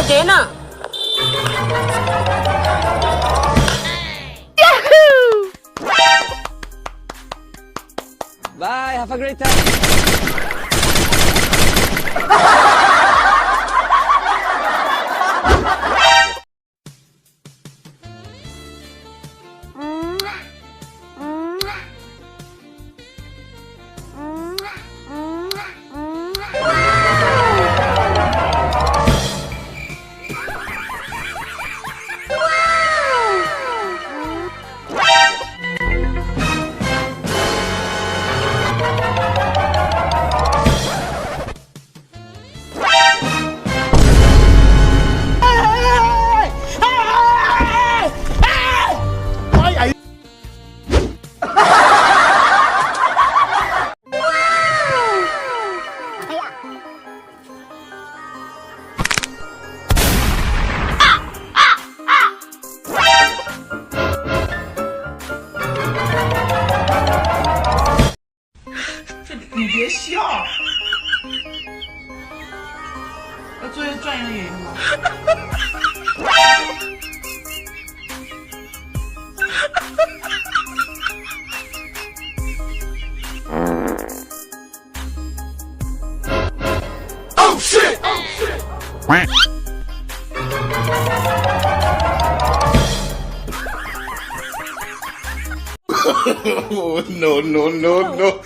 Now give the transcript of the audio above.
दे ना। Bye, have a great time. 你别笑，要做一个专业的演员吗？ Oh, no, no, no, no.